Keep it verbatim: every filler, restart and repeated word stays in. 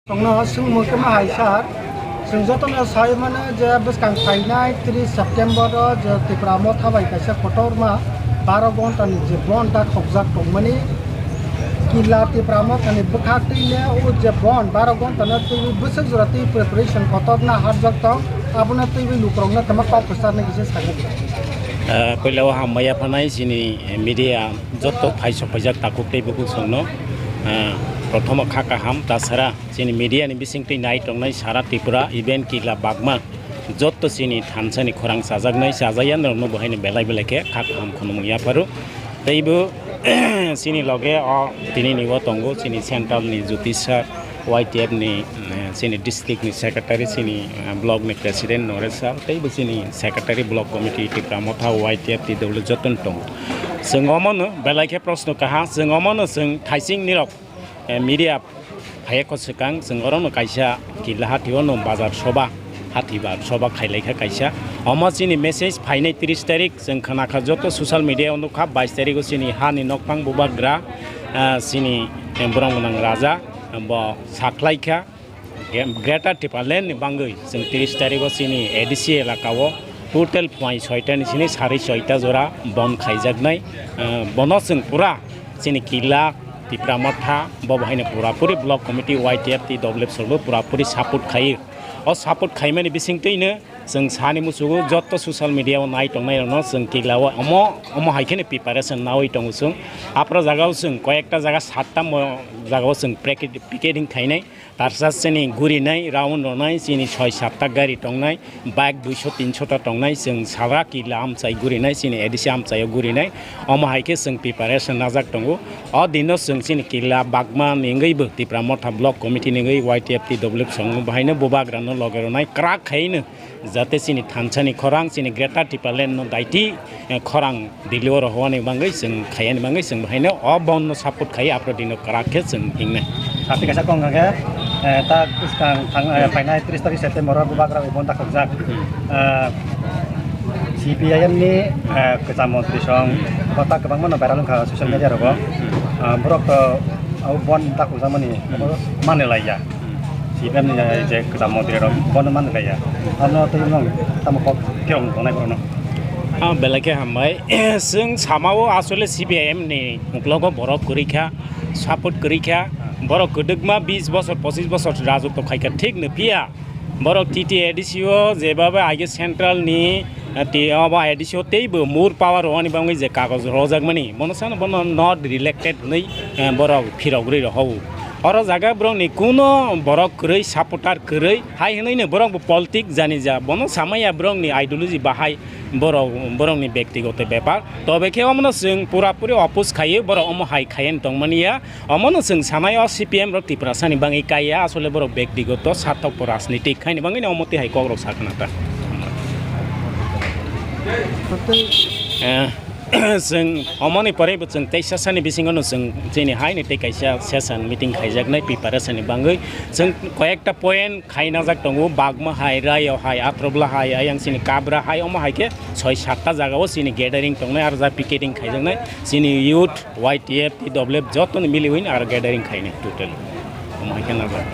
Tongno swngmung khe ma hai sir, chwng jotono sai mano je bwskang phainai tris September o je Tipra Motha bai kaisa kotorma baro ghonta ni je bon da khokjak tongmani, Killa Tipra Motha ni bwkhak twi le o je bon baro ghonta no twi bwswk jora twi preparation kotor na harjak tong, abono twi lukurokno tama kok kwcharnai kisa sakha. Ah, puila o hambai yaphanai chini media jotto phaisok phaijak takhuk tei bukhuk songno, ah, prothomo kha kaham tasara. Chini media ni bisingtwi nai tongnai sara Tripura, even Killa Bagma, jotto chini thansa ni khorang chajaknai, chajaya norokno bo haino belai belai khe kha kaham khunumung yapharu. Tei bo chini loge o tini ni o tongo, chini central ni Jyotish sir, Y T F ni, eh, chini district ni secretary, chini, eh, block ni president Noresh sir, tei bo chini secretary block committee Tipra Motha Y T F T W jotono tongo. Chwng omono belai khe proshno kaha, chwng omono chwng thaising nirok, eh, media phaiya kho swkang, chwng orono kaisa Killa hathi o no bazar soba, hathi ba soba khailai kha kaisa. Omo chini message phainai tris tarik, chwng khna kha joto social media o nukha, bais tarik o chini hani nokphang bubagra, ah, chini, eh, borok gwnang raja, bo sakhlai kha. Ge-, Greater Tipraland ni bangwi chwng tris tarik o chini A D C elaka o total phuai soita ni sini sari soita jora bon khaijaknai. Ah, bono chwng pura chini Killa Tipra Motha, bo bo haino purapuri block committee Y T F T W solo purapuri support khai. O support khaimani bisingtwino chwng sani muchugo jotto social media o nai tongnai rokno chwng Killa o omo, omo hai kheno preparation nawi tongo chwng. Apra jaga o chwng koyekta jaga satta mo jaga o chwng picketing khainai. Tarsa chini gurinai, round rwnai, chini soi satta gari tongnai, bike duiso tinso ta tongnai, chwng sara Killa amchai gurinai, chini A D C amchaio gurinai, omo hai khe chwng preparation najak tongo. O dino chwng chini Killa Bagma ni wngwi bo Tipra Motha Block Committee ni wngwi Y T F T W song bahaino bubagrano loge rwnai kwrak khaino. Jate chini thansa ni khorang, chini Greater Tipraland no daiti, eh, khorang Delhi o rohorni bangwi chwng khaiyani bangwi chwng bahaino o bon no support khai, aphrodino kwrak khe chwng hingnai. Hati kaisa kong khe, eh, ta bwskang thang, eh, phainai tris tarik September o bubagra bai bon ta khokjak. Hmm. Eh, C P I M ni, eh, kwcham montri song, hmm, kota kwbangma no viral wngkha social media rogo. Hmm. Ah, borok to abo bon ta khokjakmani, hmm, mani laiya. Hmm. C P M ni je kwcham montri rok bono man kaya. Ano tei mung tamo kok kerong tongnai bono. Ah, belai khe hambai. Chwng samao asole C P I M ni uklogo borok kwrwi kha, support kwrwi kha. Borok kwdwkma bis bosor, pochis bosor rajotw khai kha, thik no phiya. Borok T T A D C o jebaba age central ni, ah, tei obo A D C o teibo more power rwani bangwi je kagoj rojak mani. Bono sano bono not elected hwnwi, eh, borok phirogwi rohou. Oro jaga borokni kuno borok kwrwi, supporter kwrwi, hai hwnwi no borok bo politic jani ja, bono samaya borokni ideology bahai borok, borokni bektigoto bepar. Tobe khe omono chwng pura puri oppose khaio, borok omo hai khaiya tongmani ya. Omono chwng sanai o C P M rok Tiprasani bangwi kaiya, asole borok bektigoto sarthok bo rajnitik haini bangwi no omo twi hai kokrok sakna ta. Eh, Chwng omoni pore bo chwng teisa sani bisingo no chwng chini haino tei kaisa session meeting khaijaknai preparation ni bangwi. Chwng koyekta point khaina jak tongo, Bagma hai, Rayo hai, Atrobla hai, ayang chini Kabra hai, omo hai khe soi satta jaga o chini gathering tongnai, aro ja picketing khaijaknai. Chini youth, Y T F, T W F joto no miliwi aro gathering khainai total. Omo hai khe najak.